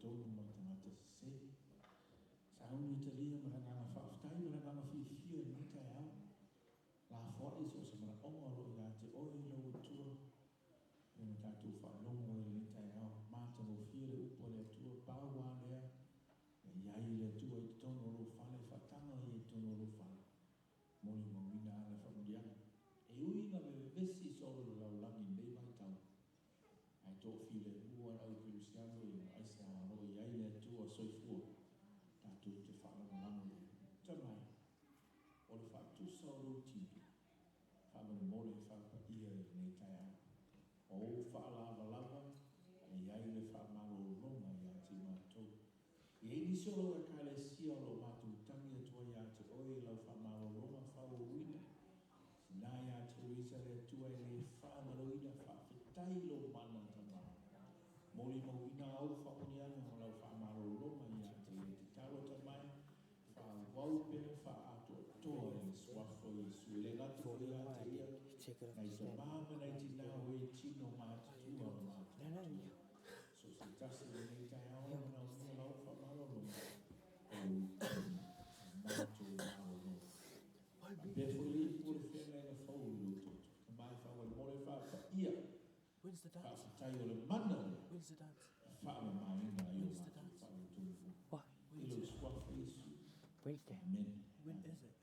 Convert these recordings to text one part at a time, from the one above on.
tonu ma tagata sese. Sauni e talia ma le agaga faafetai ma le agaga fiafia i lenei taeao. Lafoai so o se manaoga o lo o ia te oe i lou Atua, pei ona tatou faalogo ai i lenei taeao. Matagofie le upu a le Atua, pau lava lea, ia i ai le Atua i totonu o lou fale, faataga ia i totonu o lou fale, molimauina ana faamanuiaga. E ui ina vevesi solo le lalolagi i lenei vaitau, ae toafilemu lava le au kerisiano ia aisea o lo o i ai le Atua soifua tatou te faalagolago i ai. Tama e, o le faatusa o lou tino, faamolemole e faapaia i lenei taeao. O ou faalavalava e i ai le faamalologa ia te matou. E i ai nisi o lou Ekalesia o lo o matou tagi atu ai ia te oe i lau faamalologa faaauauina. Sina ia te Luisa le Atua e le faagaloina, faafetai i lou mana Tama. Molimauina au faamanuiaga ma lau faamalologa ia te ia. Tatalo Tama e, faaauau pea faaatoatoa i le Suafa o Iesu. E le gata foi 41 ia te I ia, did take it off nai the stand. tamā ma nai tinā o e tino matutua o No, no, matutua. you, So se tasi o lenei taeao you o want to manaomia stay. lau faamalologa, o lou tino matou malolo. Why me? Faapea foi le I ipu o do le this. feagaiga fou i lou toto. Tama e faamolemole faapaia, When's the dance? faafetai o le mana lea When's the dance? e faamamaina ai o When's the matou dance? faaletonu. What? I When's lou it? suafa Iesu. Wednesday. Amen. When Amen. is it?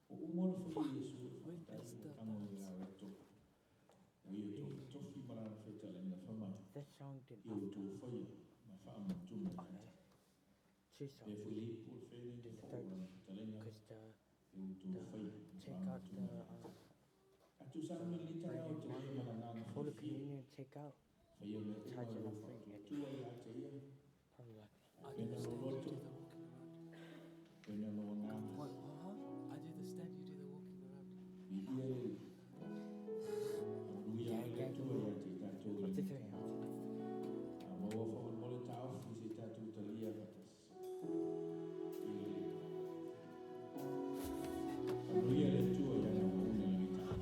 O uma ona faia Iesu e When faafetai is ua the tago i dance? la e toto. Ua ia tofitofi ma lana fetalaiga fai mai, That song didn't ia after. outou faia ma faamautu mai ia Okay. te. Two Pea songs foi le ipu o le feagaiga in the fou third o one. lana fetalaiga, Because the, ia outou the faia ma take out faamautu the mai ia te. Atu sauni le taeao virgin te lia one, ma le agaga Holy fiafia. Communion take out, Faia mea uma charge e and lou offering and faatuatua ia te ia. probably like I do Pena the lou stand, you loto, do the walking around. pena lou agaga. What? Huh? I do the stand, you do the walking around. Viia le Alii. Amuia gang le gang Atua ia te i tatou i What's the lenei three? taeao. A maua faamolemole taofi se i tatou talia faatasi. I le Alii. Amuia le Atua ia na auauna i lenei taeao.